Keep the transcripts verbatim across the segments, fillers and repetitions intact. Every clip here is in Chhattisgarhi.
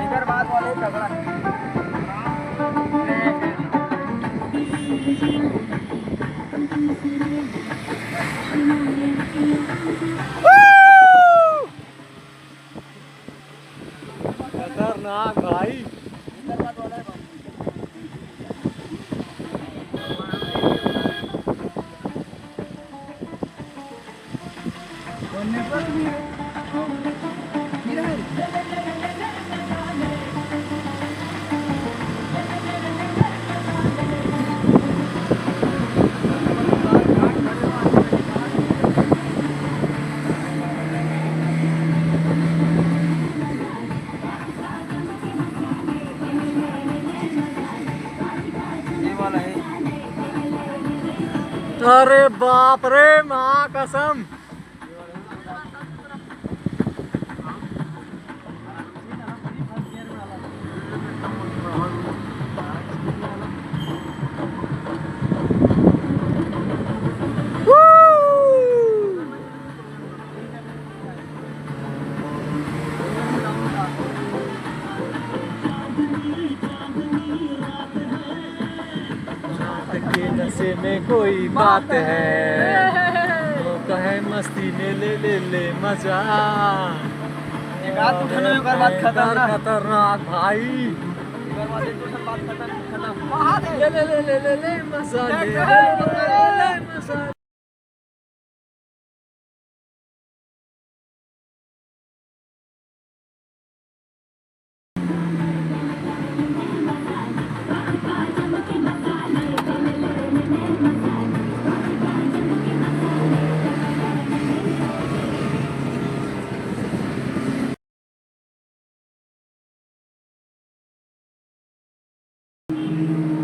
इधर बात वाले झगड़ा। खतरनाक भाई। ये वाला है। अरे बाप रे, माँ कसम। रात के नशे में कोई बात है, वो कहे मस्ती में ले, ले, ले मजा। एक हाथ उठाना, एक बार बात खतरनाक। खतरनाक भाई। एक बार बात, एक बार बात खतरनाक, खतरनाक। ले, ले, ले, ले, ले, ले मजा, ले, ले, ले, ले, ले मजा।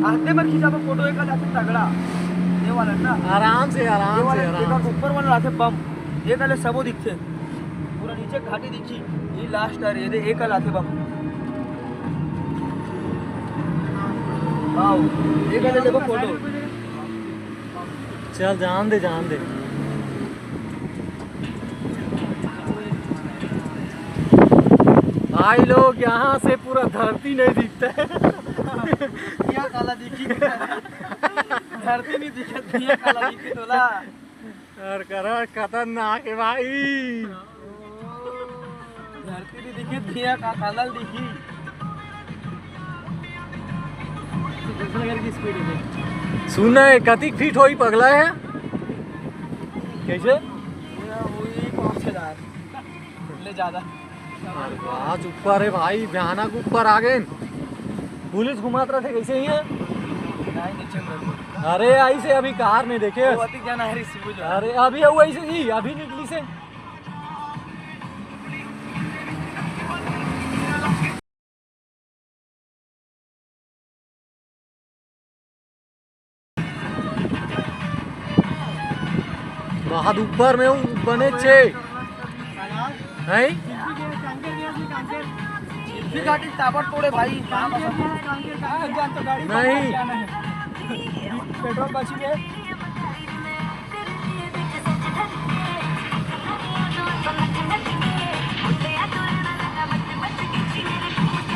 आते मत खिंचाबो फोटो, एक आथे तगड़ा, ये वाला ना। आराम से, आराम ये से, वाला, आराम एक से। ऊपर वाला आथे बम, ये वाले सबो दिखथे, पूरा नीचे घाटी दिखी, ये लास्ट आ रही है, एक आथे बम। आओ, एक आथे देखो फोटो। चल, जान दे, जान दे। भाई लोग, यहाँ से पूरा धरती नहीं दिखता है। यहाँ काला दिखी। धरती नहीं दिखत, यहाँ काला दिखी तोला। और करा खतरनाक है भाई। धरती नहीं दिखी, यहाँ का काला दिखी। सुन ना, ये कतिक फीट होई पगला है? कैसे? ये हुई पाँच हजार। ले ज्यादा। आज ऊपर है भाई, भयानक ऊपर आ गए। पुलिस घुमात रथे कैसे ही है? नहीं, नीचे में। अरे, ऐसे अभी कार में देखे। वो अतिक जाना है, रिसी बुझा। अरे, अभी वो ऐसे ही, अभी निकली से। बहुत ऊपर में हूँ, बने छे। हैं? शिल्पी घाटी ताबड़ तोड़े भाई। नहीं। पेट्रोल बची है।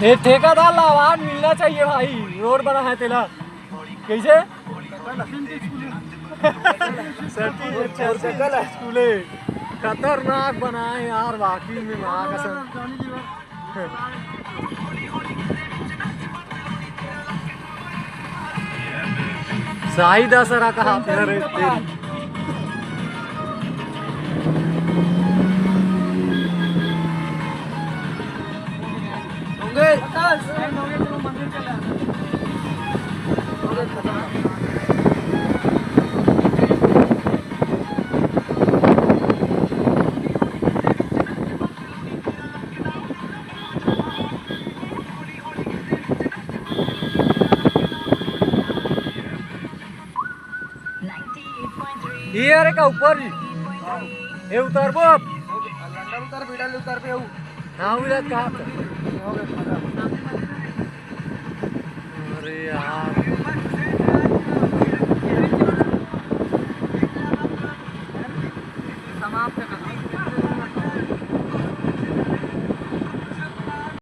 ये ठेकेदार ला अवार्ड मिलना चाहिए भाई, रोड बना है तेला। कैसे? सतीश स्कूल है। खतरनाक बनाए यार, वाकई में माँ कसम। शाही दशहरा का हाथ है रे तेरी। ये अरे का ऊपर जी, ये उतरबो अब। लंडन उतर, बीडल उतर पे हूँ। हाँ, उतर कहाँ पे? अरे यार। समाप्त करना।